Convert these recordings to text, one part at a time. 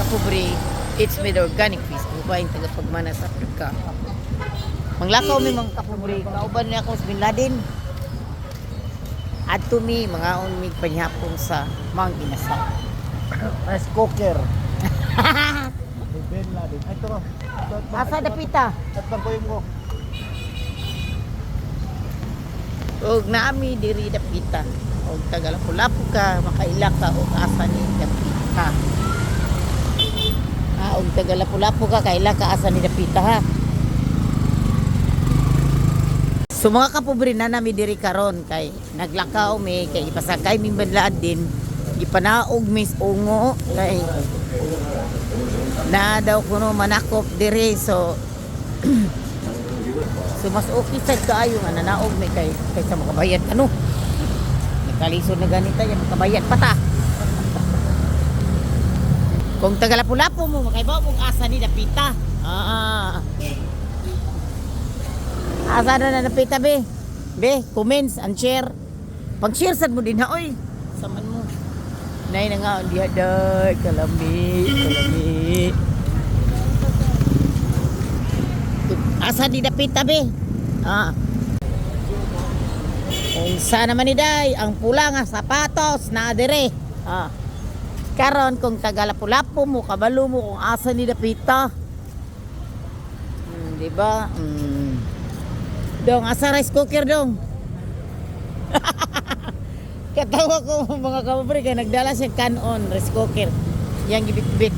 Kapobre. It's made organic fish. Ubahin tagapagmana sa Afrika. Manglakaw mi, mga kapobre. Kauban niya ako sa Bin Laden. Adto mi mga mi panihapon sa Mang Inasal. Rice cooker. Bin Laden. Ay, ito. Ito, ito. Asa dapita? At bang ko. Og naami diri dapita. Og taga-Lapu-Lapu ka, makaila ka og asa ni dapita. Ah, og taga-Lapu-Lapu ka, kaila ka asa ni dapita ha. So mga kapobre na nami diri karon kay naglakaw mi kay ipasakay mi banlaad din, gipanaog mis ungo kay na daw kuno manakop diri, so so mas okay sad kaayo nga nanaog mi kay kaysa makabayad ano. Nakalisod na ganita yan, makabayad pa ta. Kung taga-Lapu-Lapu mo, makaibaw mong asa ni dapita. Ah. Asa na na dapita be? Be, comments and share. Pag-share sad mo din ha oy. Saman mo. Nay na nga diha day, kalami, kalami. Asa di dapita be? Ah. Unsa naman ni Day, ang pula nga sapatos na dire. Ah. Karon kung taga Lapu-Lapu mo, kabalo mo kung asa ni dapita. Di ba? Dong, asa rice cooker dong? Katawa ko, mga kapobre, kay nagdala siya kanon rice cooker. Yang gibitbit.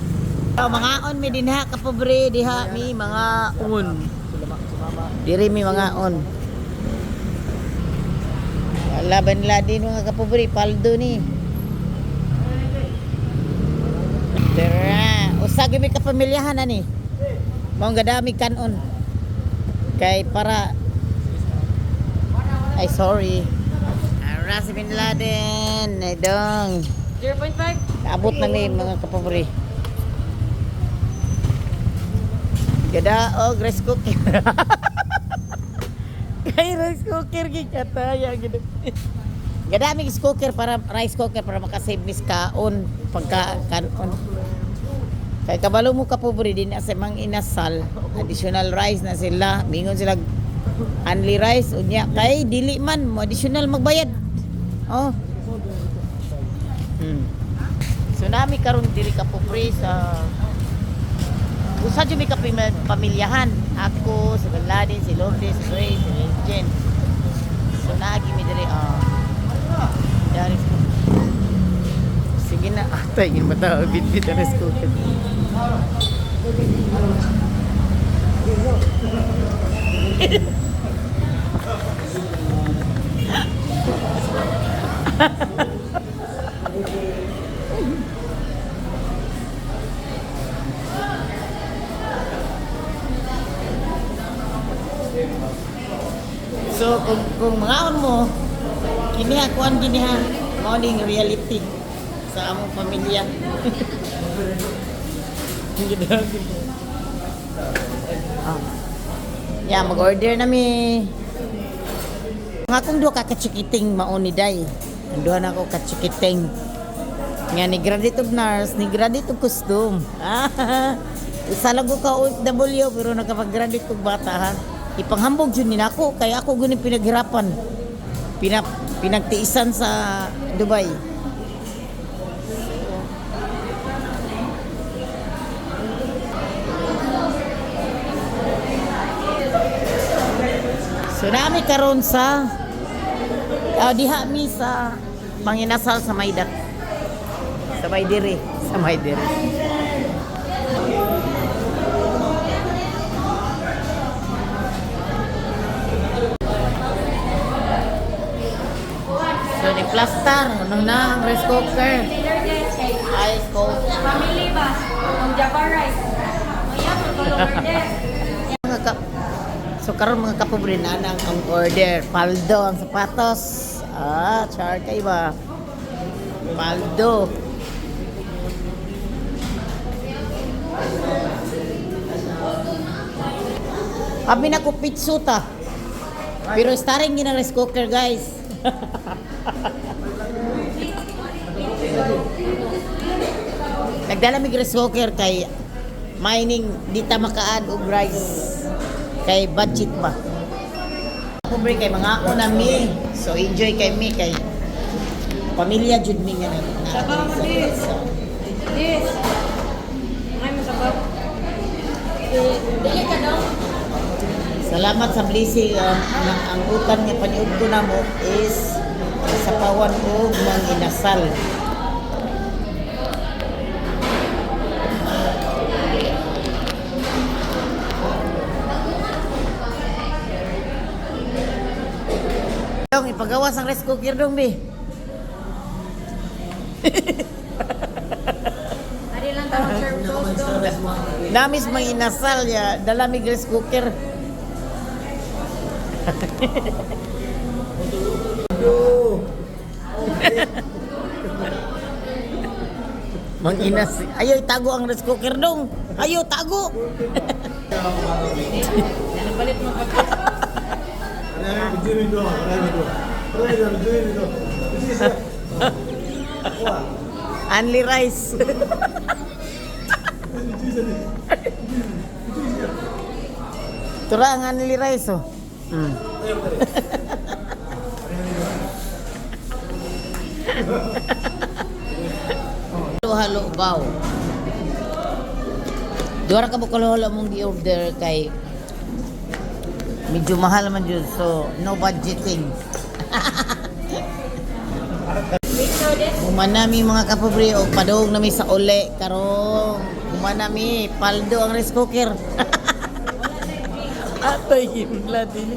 Oh, mga on mi dinha kapobre, diha mi mga on. Diri mi mga on. Wala ba nila din, mga kapobre, paldo ni. Tara, usa gyud mi kapamilyahan ani. Mao nga dami kanon. Kay para. Ay, sorry. Ara si Bin Laden, ay dong. 0.5? Naabot na mi, mga kapobre. Gada og rice cooker. Kay rice cooker gikataya gid. Gada mi rice cooker para rice cooker para makasave mis kaon pagka kanon. Kay kabalo mo kapobre din sa Mang Inasal, additional rice na sila, mingon sila only rice unya kay dili man mo additional magbayad. Oh. So nami karon diri ka pobre sa usa jud mi ka pamilyahan. Ako, si Bin Laden, si Lourdes, si Grace, si Jen. So naagi mi diri ah. Dari sige na atay gin bata bitbit ang rice cooker. So kung mangaon mo kini ha, kuan gini ha, mao ning reality sa among pamilya. Ah. Yeah, mag-order na mi. Ang akong duha ka kachikiting mao ni Day. Ang duha na ako kachikiting. Nga ni graduate og nurse, ni graduate og custom. Ah, usa lang ko ka OFW pero nakapag-graduate kog bata ha. Ipanghambog jud ni nako kay ako guni pinaghirapan. Pinagtiisan sa Dubai. So nami karon sa diha mi sa Manginasal sa Maydat. Sa Maydiri, sa Maydiri. So ni plaster, ano na ang rice cooker? Ice cold. Family ba? Ang Java rice. Maya, order. So karon mga kapobre na ang order. Paldo ang sapatos. Ah, char kay ba? Paldo. Abi na ko pitsuta. Pero starring gina rice cooker, guys. Nagdala mig rice cooker kay mining di ta maka-add og rice kay budget ba. Pobre kay mga ako na mi. So enjoy kay mi kay pamilya jud mi nga na. Sabaw mo, Dis. Dis. Ngay mo sabaw. Dili ka daw. Salamat sa blessing ang utan nga paniud ko namo is sapawan og mang inasal. Dong, ipagawas ang rice cooker dong, bi. Ari lang tawag serve toast dong. Namis mang inasal ya, dala mig rice cooker. Mang inas. Ayo itago ang rice cooker dong. Ayo tago. Nabalit mo pag Only rice. Tura ang only rice oh. Halo baw. Duha ra ka buok halo mong gi-order kay medyo mahal man jud, so no budgeting. Dito, Des. Human nami mga kapobre og padung nami sa uli karong human nami paldo ang rice cooker. Atay himla din.